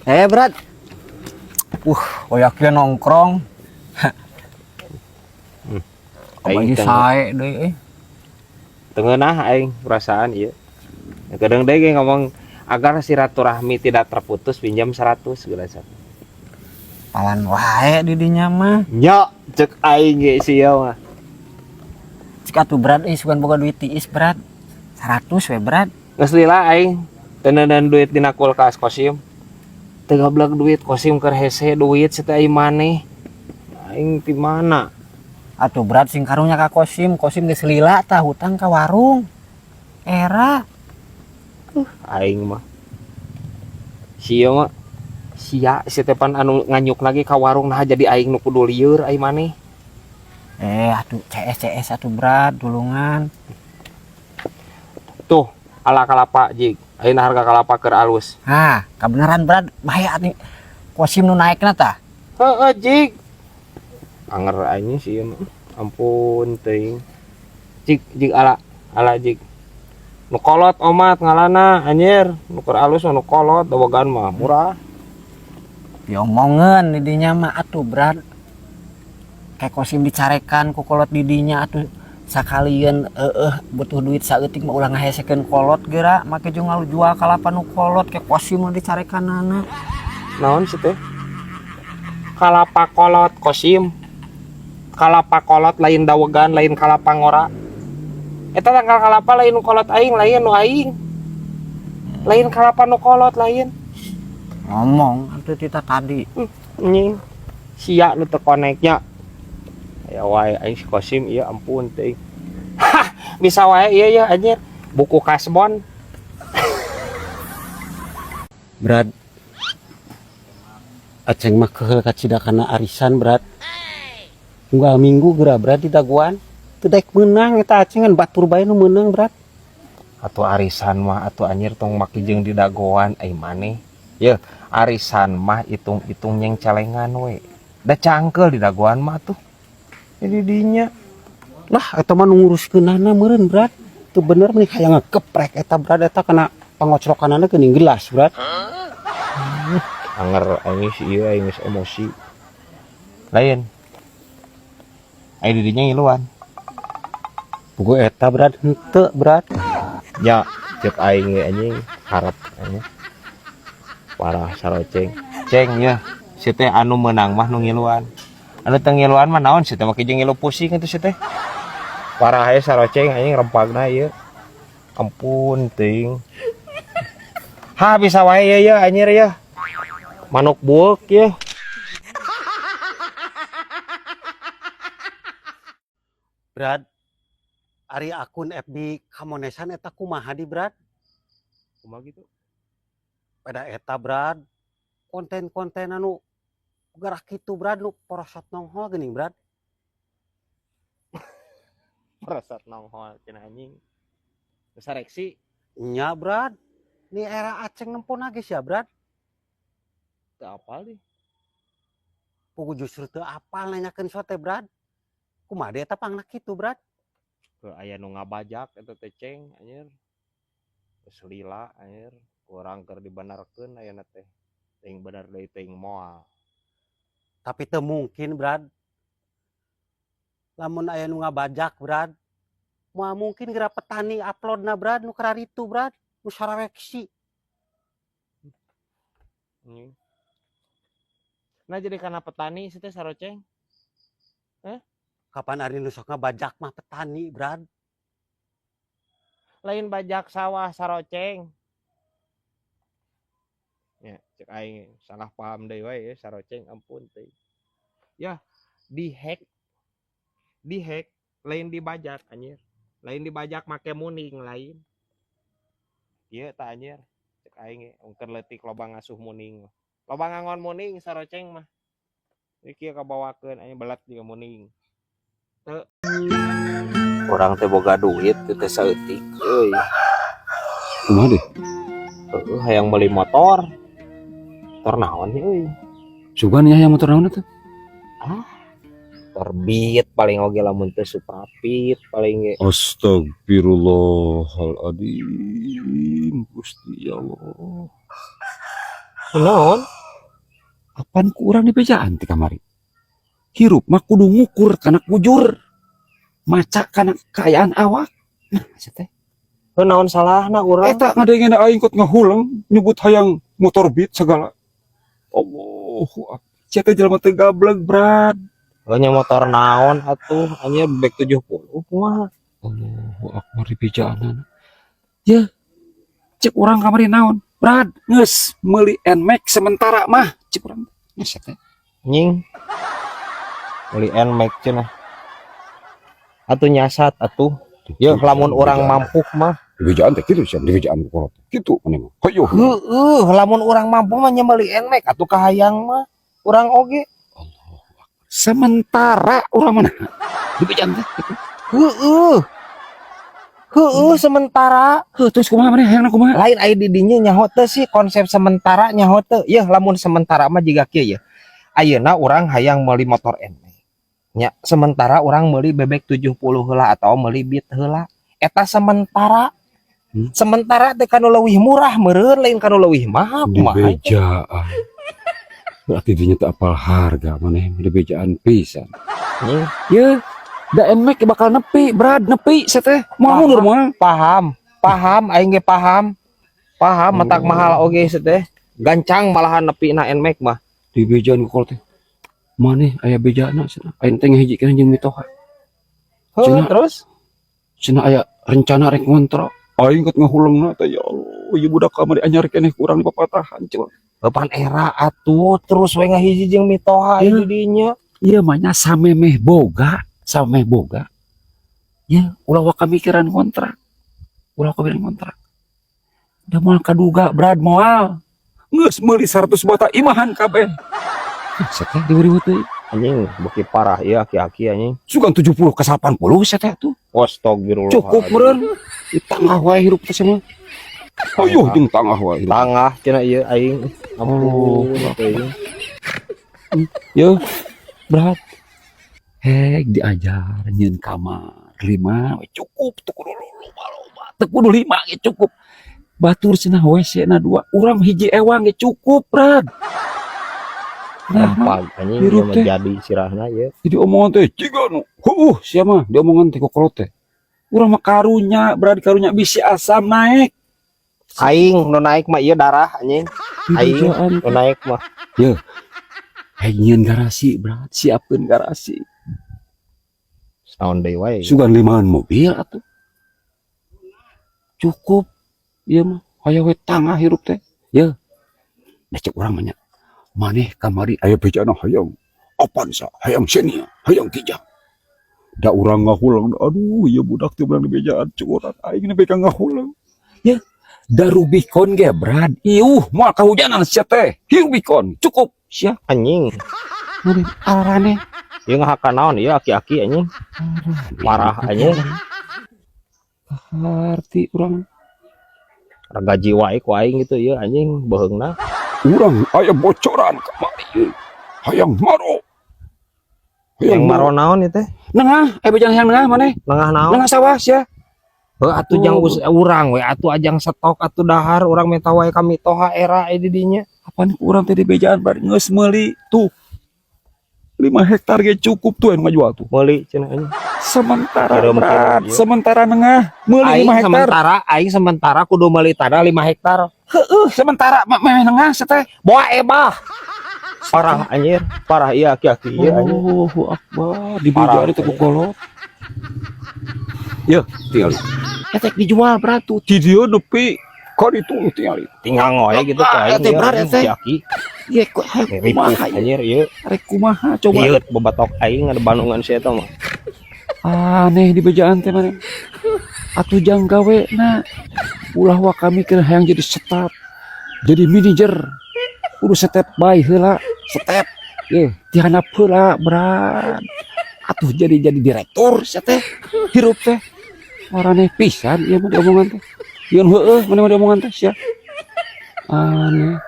Brad. Oyak nongkrong. Aing Aing sae deui euy. Teu ngeunah aing perasaan ieu. Kadang deui ge ngomong agar silaturahmi tidak terputus, pinjam 100 geura. Palan wae di dinya mah. Nya, cek aing ge sia mah. Cik atuh, Brad, euy, sugan boga duit tiis, Brad. 100 we, Brad. Geus lila aing teu duit dina kulkas Kosim. Teu gablek duit Kosim, keur hese duit si teh, aing maneh. Aing ti mana? Atuh, Brad, sing karunya ka Kosim, Kosim geus lila tah hutang ka warung. Era. Aing mah. Sia mah sia si teh pan anu nganyuk lagi ka warung, nah jadi aing nu kudu lieur aing maneh. Eh, atuh CS CS atuh, Brad, tulungan. Tuh, ala kalapa, jig. Ayeuna harga kalapa keur alus. Hah, kebenaran, Brad, bahaya nih. Kosim nu naekna tah. Heeh, jig. Anger aing sih mah. Ampun teuing. Jig, jig, ala ala, jig. Nu kolot omat ngalana anjir, nu keur alus mah nu kolot, dawegan mah murah. Diomongeun di dinya mah atuh, Brad. Kayak Kosim dicarekan ku kolot di dinya atuh, sakalian eueuh butuh duit saeutik mah ulah ngahesekeun kolot geura make jeung ngajual kalapa nu kolot, kayak Kosim mah dicarekanana. Naon sih teh? Kalapa kolot, Kosim. Kalapa kolot lain dawegan, lain kalapa ngora. Eta tangkal kalapa lain nu kolot aing, lain nu aing. Lain kalapa nu kolot lain. Ngomong atuh tita tadi. Anjing. Sia nu teu koneknya. Ya wae aing si Kosim ieu, ampun teuing. Hah, bisa wae ieu ya anjir. Buku kasbon. Brad, Aceng mah keheul kacida kana arisan, Brad. Unggal minggu geura, Brad, di dagoan. Teu daek meunang eta Aceng, ngan batur bae nu meunang, Brad. Atuh arisan mah atuh anjir tong maki jeung di dagoan ai maneh. Ye, arisan mah hitung-hitung nyeng celengan we. Da cangkeul di dagoan mah tuh. Jadi dinya. Lah, eta mah nu nguruskeunana meureun, Brad. Teu bener meni hayang ngegeprek eta, Brad, eta kana pangocrokanana geuning gelas, Brad. Anger aing si ieu, aing geus emosi. Lain. Aing di dinya ngiluan. Buku eta, Brad, henteu, Brad. Nya, cek aing ge anjing harap anjing. Parah saroceng. Ceng ya, si teh anu meunang mah nu ngiluan. Anu teu ngiluan mah naon si teh make jeung ngilu pusing atuh si teh. Parah aya saroceng anjing rempagna ieu. Ampun teuing. Ha, bisa wae ya ya anjir ya. Manuk bueuk ya. Brad, ari akun FB Kamonesan eta kumaha di, Brad? Kumaha gitu? Pada eta, Brad, konten-konten anu gerak kitu, Brad, nu porosot nonghol geuning, Brad. Porosot nonghol cenah anjing. Sareksi. Nya, Brad. Ni era Aceng nempo geus ya, Brad. Teu apal deh. Pugu justru teu apal nanyakeun sote, Brad. Kumaha dia eta pangna kitu, Brad? Ke aya nu ngabajak eta teh, Ceng, anjir. Geus lila anjir, kurang keur dibenarkeun ayeuna teh. Teuing bener deui teuing moal. Tapi teu mungkin, Brad. Lamun aya nu ngabajak, Brad. Moal mungkin geura petani uploadna, Brad, nu kararitu, Brad, nu sarareksi. Nah, jadi karena petani sih teh saroceng. Hah? Kapan ari nu sok ngabajak mah petani, Brad? Lain bajak sawah, saroceng. Ya, cek aing salah paham deui wae ya saroceng, ampun teuing. Ya, dihack. Dihack lain dibajak anjir. Lain dibajak make muning lain. Ieu tah anjir. Cek aing keur leutik loba ngasuh muning. Loba ngangon muning saroceng mah. Ieu kieu kabawakeun anjing belat juga muning. Teu. Urang teh boga duit teh saeutik euy. Kumaha deh? Heeh, hayang meuli motor. Motor naon euy? Sugan ya yang motor naon eta? Ah, motor Beat paling oge, lamun teu Supra Fit paling ge. Astagfirullahaladzim, Gusti ya Allah. Naon? Apan ku urang dibejaan ti kamari. Hirup mah kudu ngukur kana kujur. Maca kana kaayaan awak. Nah, sia teh. Heuh, naon salahna urang? Eta ngadengena aing kot ngahuleng nyebut hayang motor Beat segala. Allahu akbar. Sia teh jelema teu gablek, Brad. Heuh, nya motor naon atuh, anjir, bek 70 kumaha? Allahu akbar, dibejaanana. Ya, cek urang kamari naon? Brad, geus meuli Nmax sementara mah, cek urang. Geus teh. Nying. Meuli Nmax cenah. Atuh nyasat atuh. Yeuh, lamun urang mampu mah. Dibejaan teh kitu sia, dibejaan ku kolot. Kitu maneh mah. Hayo. Heueuh, lamun urang mampu mah nya meuli Nmax atuh, kahayang mah. Urang oge. Allahu akbar. Sementara urang mana? Dibejaan teh kitu. Heueuh. Heueuh, sementara. Heuh, terus kumaha maneh hayangna kumaha? Lain, aya di dinya nyaho teu sih konsep sementara, nyaho teu? Yeuh, lamun sementara mah jiga kieu ya. Ayeuna urang hayang meuli motor Nmax. Nya, sementara urang meuli bebek 70 heula atau meuli Beat heula. Eta sementara. Sementara teh kanu leuwih murah meureun, lain kanu leuwih mahal, kumaha itu? Dibejaan. Berarti dinya teu apal harga maneh, dibejaan pisan. Nying. Yeuh, da Nmax bakal nepi, Brad, nepi sia teh. Moal mundur moal. Paham, paham, aing ge paham. Paham, matak mahal oge sia teh. Gancang malahan nepi na Nmax mah. Dibejaan ku kolot teh. Maneh aya bejana cenah. Aing teh ngahijikeun jeung mitoha. Heuh, Cenah. terus. Cenah aya rencana rek ngontrak. Aing ket ngahulengna teh, ya Allah, ieu budak kamari anyar keneh kurang dipapatahan cenah. Pan era atuh terus we ngahiji jeung mitoha Iya. di dinya. Ieu mah nya samemeh boga, samemeh boga. Ya, ulah waka mikiran kontrak. Ulah mikiran kontrak. Da moal kaduga, Brad, moal. Geus meuli 100 bata imahan kabeh. Sia teh riweuh teuing. Anjing, beuki parah ieu aki-aki, anjing. Sugan 70 ke 80 sia teh tuh. Astagfirullah. Cukup meureun. Di tangah wae hirup teh mah. Ayuh, jeung tangah wae hirup. Tangah cenah ieu aing. Oh. Ampun teuing. Yo, berat. Hek diajar nyieun kamar lima we cukup, teu kudu loba-loba, teu kudu lima ge cukup. Batur cenah WC na dua, urang hiji ewang ge cukup, Brad. Nah, Gampang anjing ieu hirup mah teh. Jadi sirahna ieu. Jadi omongan teh jiga nu heueuh sia mah diomongan teh kokolot teh. Urang mah karunya, Brad, karunya bisi asam naik. Aing nu naik mah ieu darah, anjing. Aing Dibejaan nu naik mah. Hek nyieun garasi, Brad, siapkeun garasi. Naon deui wae. Sugan limaan mobil atuh. Cukup ieu mah, hayang we tangah hirup teh. Ye. Da cek urang mah nya. Maneh kamari aya bejana hayang Avanza, hayang Xenia, hayang Kijang. Da urang ngahuleng, aduh, ieu budak teh beunang dibejaan cek urang, aing nepi ka ngahuleng. Ye, da Rubicon ge, Brad. Iuh, moal kahujanan sia teh. Hi Rubicon, cukup sia. Anjing. Maneh araneh. Ieu ngahakan naon ieu aki-aki, anjing? Parah, anjing. Harti urang. Raga jiwa ku aing gitu ieu, anjing, beuheungna. Urang aya bocoran kamari hayang maro. Yang maro naon ieu teh? Nengah, eh, bejana hayang nengah maneh. Nengah naon? Nengah sawah sia. Heuh atuh jang urang we atuh ajang stok atuh dahar urang minta wae ka mitoha era di dinya. Apaan ku urang teh dibejaan, bar geus meuli tuh 5 hektar ge cukup tuh anu ngajual tuh. Meuli cenah, anjing. Sementara Kirim, berat, kirim, iya. Sementara nengah meuli Aing 5 hektar. sementara, aing sementara kudu meuli tanah 5 hektar. Heueuh, sementara meh nengah sia teh. Boa ebah. Parah anjir, parah iya aki-aki ieu, anjing. Allahu akbar, dibejaan Parah. Teh ku kolot. Ya, tinggal. Etek dijual berat tuh. Di dieu nepi ka ditu tinggal. Tinggal ngoe gitu ka Ah, aing teh ieu, berat, anjing, teh. aki-aki. Ye kok Ripuh kumaha ieu? anjir ieu. Rek kumaha coba? Ieu bebatok aing ada bandungan sia eta mah. Aneh di bejaan teh maneh. Atuh jang gawe na. Ulah waka mikir hayang jadi staf, jadi manajer. Kudu step by heula, step. Ye, ti handap heula, berat. Atuh jadi direktur sia teh. Hirup teh. Maraneh pisan ieu mah diomongan teh. Yeun heueuh maneh mah diomongan teh sia. Aneh.